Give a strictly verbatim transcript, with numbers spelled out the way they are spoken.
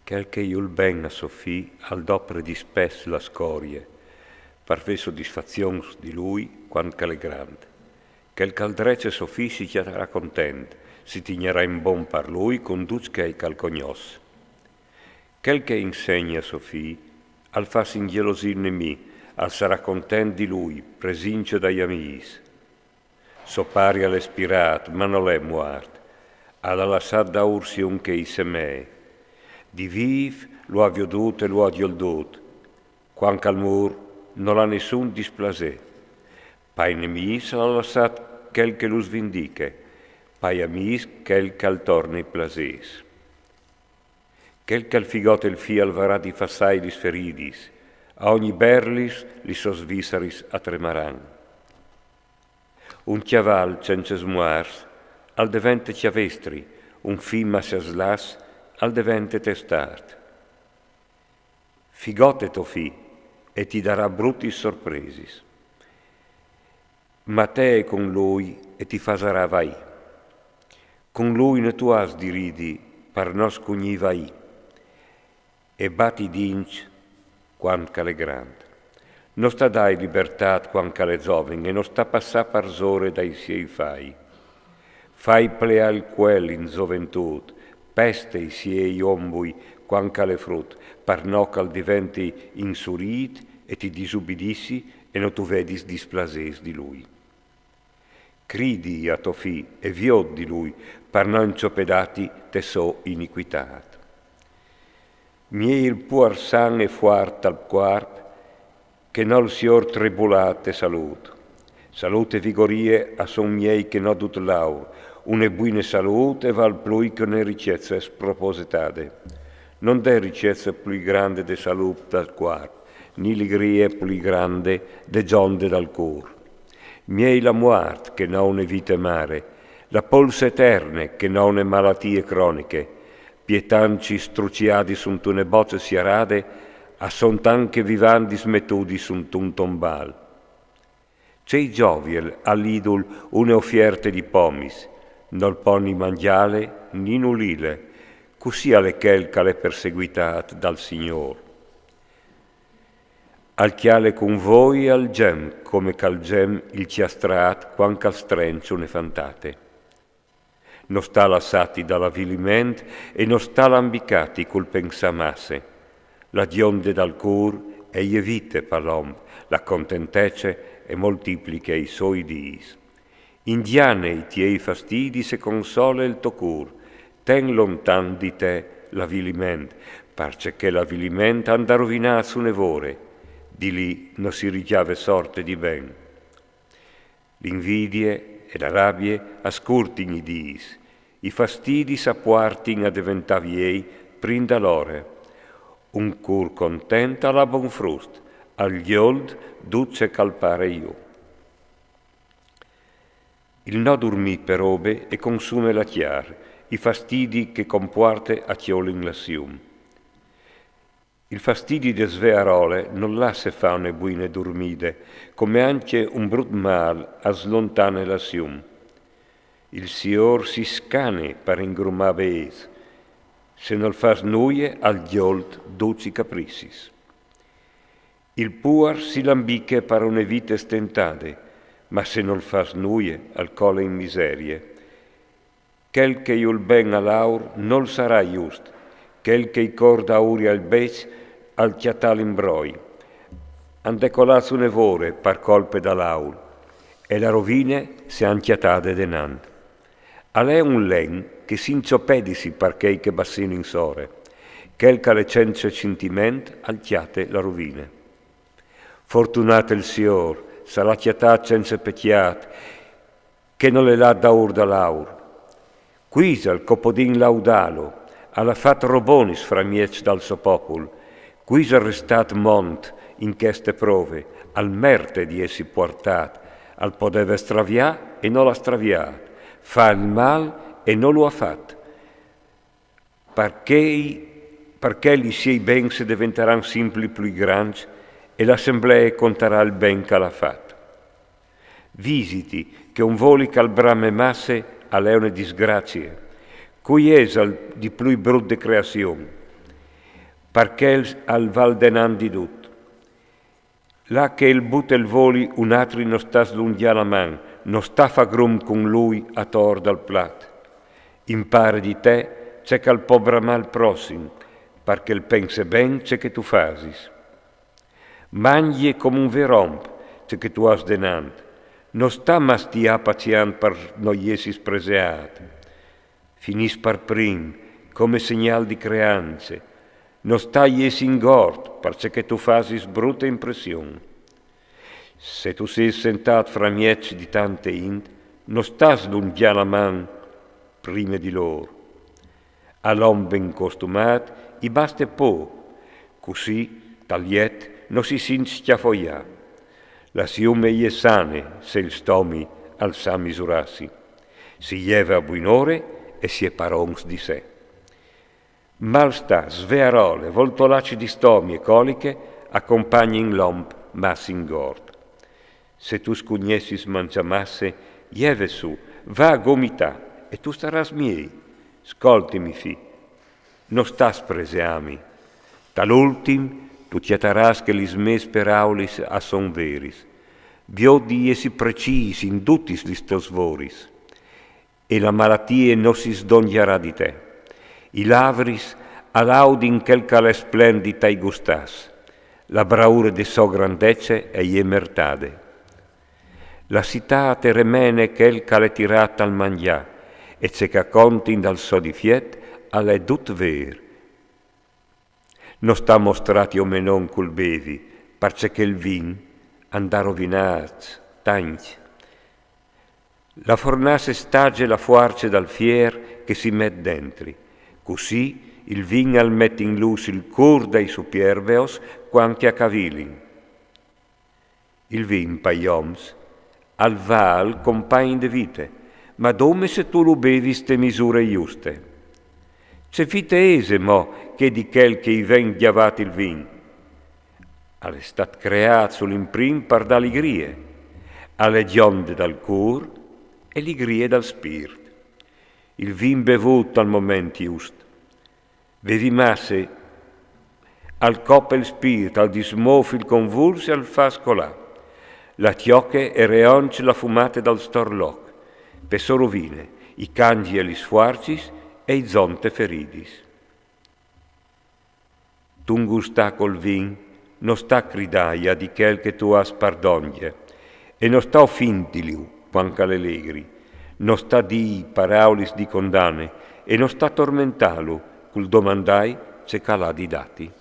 Chel che i ul ben a so fi al dopre dispès la scorie, par fé sodisfazions di lui quand ch'al è grand. Chel ch'al drece so fi si chiatarà content, si tignarà in bon par lui con ducj chei ch'al cognos. Chel che insegna so fi al fas ingelosì nemì, al sarà content di lui, presince dai amis. So pari al è spirat, ma nol è muart. Al ha lassat daur sium che i semee. Di viv lu ha viodut e lu ha dioldut. Quand ch'al mur nol ha nissun displasé. Pai nemis al ha lassat chel che lus vindiche, pai amis chel ch'al torne i plasés. Chel ch'al figot el fi al varà di fassai lis feridis, a ogni berlis lis sos visaris a tremaran. Un cjaval cence smuars al devente cjavestri, un fi masse slas al devente testart. Figote to fi e ti darà brutis sorpresis. Ma tee con lui e ti fasarà vai. Con lui no tu has di ridi par no scugnì vai. E bat i dinc quand ch'al è grand. No sta dai libertat quand ch'al è zovin e no sta passà parsore dai siei fai. Fai pleà il cuel in zoventut, peste i siei ombui quand ch'al è frut, par no ch'al deventi insurit e ti disubidissi e no tu vedis displasés di lui. Cridi a to fi e viod di lui, par no inciopedati te so iniquitât. Miei il puar san e fuart al cuarp, che nol sior tribulât te salût. Salût e vigorie a son miei che no dut l'aur. Une buine salût e val plui che une ricece spropositade. Non dee ricece plui grande de salût dal cuarp, ni ligrie plui grande de gjonde dal cûr. Miei la muart che no une vite mare, la polse eterne che no une malatie croniche, pietanci struciadi suntune boce siarade, a son tant che vivandis metudis suntun tombal. Ce i gioviel al idul une ofierte di pomis, nol po ni mangjale ni nulile, cussì al è chel ch'al è perseguitât dal Signôr. Al cjale cun voi e al gem, come ch'al gem il cjastrât quand ch'al strenç une fantate. No sta lassati dal aviliment e no sta lambicati cul pensâ masse. La gjonde dal cûr e je vite pal om, la contentece e moltipliche i soi dîs. Indiane i tiei fastidis e console il to cûr, ten lontan di te l'aviliment, parcè che l'aviliment anda rovinâ su une vore, di li no si ricjave sorte di ben. L'invidie e la rabie a scurtin i dîs, i fastidis a puartin a deventâ viei prin da l'ore. Un cûr content al à bon frust, al gjold dut ce ch'al pare jù. Il no durmî pe robe e consume la cjar, i fastidi che compuarte a cjolin la sium. Il fastidi de svearole nol lasse fâ une buine durmide, come ancje un brut mâl al slontane la sium. Il Siôr si scane par ingrumâ bêçs, se nol fâs nuie al gjold ducj i capricis. Il puar si lambiche par une vite stentade, ma se nol fâs nuie al cole in miserie. Chel che i ul ben al aur nol sarà just, chel che i cor daur e al bêç al cjatà l'imbroi. Ande colâts une vore par colpe dal aur, e la rovine se àn cjatade denant. Al è un len che s'inciopedisi par chei che bassinin sore, chel ch'al è cence sintiment al cjate la rovine. Fortunât il Siôr, s'al à cjatât cence pecjât, che nol è lât daur dal aur. Cuisal ch'o podìn laudâlu, al à fat robonis framieç dal so popul, cuisal restât mont in cheste prove, al merte di jessi puartât, al podeve straviâ e nol à straviât, fâ il mâl e no lu à fat. Parcè, parcè i siei bens a deventaran simpri plui grancj e la assemblee contarà il ben ch'al à fat. Visiti che un voli ch'al brame masse al è une disgracie. Cui isal di plui brut de creazion? Par chel al val denant di dut. Là che el but el voli, un altri no sta slungià la man, no sta fa grum cun lui ator dal plat. Impare di te ce ch'al po bramà il prossim, par ch'el pense ben ce che tu fasis. Mangie com un ver om ce che tu has denant, no sta mastià paziant par no jessi spreseat. Finìs par prim, come segnal di creance, no sta jessi ingort, parcè che tu fasis brute impression. Se tu sês sentât framieç di tante int, no sta slungià la man prime di lôr. Al om ben costumât i baste pôc, cussì tal jet no si sint scjafoiâ. La siume e je sane, se il stomi al sa misurâsi. Si jeve a buinore e si è parons di se. Malstâ, svearole, voltolaç di stomi e coliche a compagnin l'om masse ingort. Se tu scugnessis mangjâ masse, jeve sù, va a gomitâ e tu starâs miei. Scoltimi, fi, no sta spreseâmi. Tal ultim tu cjatarâs che lis mês peraulis a son veris. Viôt di jessi precîs in dutis lis tôs voris. E la malatie no si sdongiarà di te. I lavris a laudin chel ch'al è splendid tai gustâs. La braure de sô grandece e je mertade. La sitât e remene chel ch'al è tirât tal mangjâ, e ce ch'a contin dal so difiet al è dut vêr. No sta mostrâti omenon cul bevi, parcè che il vin and à rovinâts tancj. La fornasse e staze la fuarce dal fier che si met dentri. Cussì il vin al met in lûs il cûr dai supierbeos cuant che a cavilin. Il vin pai oms al vâl compagn de vite, ma dome se tu lu bevis te misure juste. Ce vite ese mo chê di chel che i ven gjavât il vin? Al è stât creât sul imprin par dâ ligrie. Al è gjonde dal cûr e ligrie dal spirt. Il vin bevût al moment just. Bevi masse, al cope il spirt, al dismôf il convuls e al fâs colâ. La cjoche e reonç la fumate dal storloc. Pe sô rovine i cangjie lis fuarcis e i zonte feridis. Tun gustâ cul vin, no sta cridâ jù di chel che tu âs par dongje, e no sta ofindilu cuant ch'al è legri, no sta dîi paraulis di condane, e no sta tormentâlu cul domandâi ce ch'al à di dâti.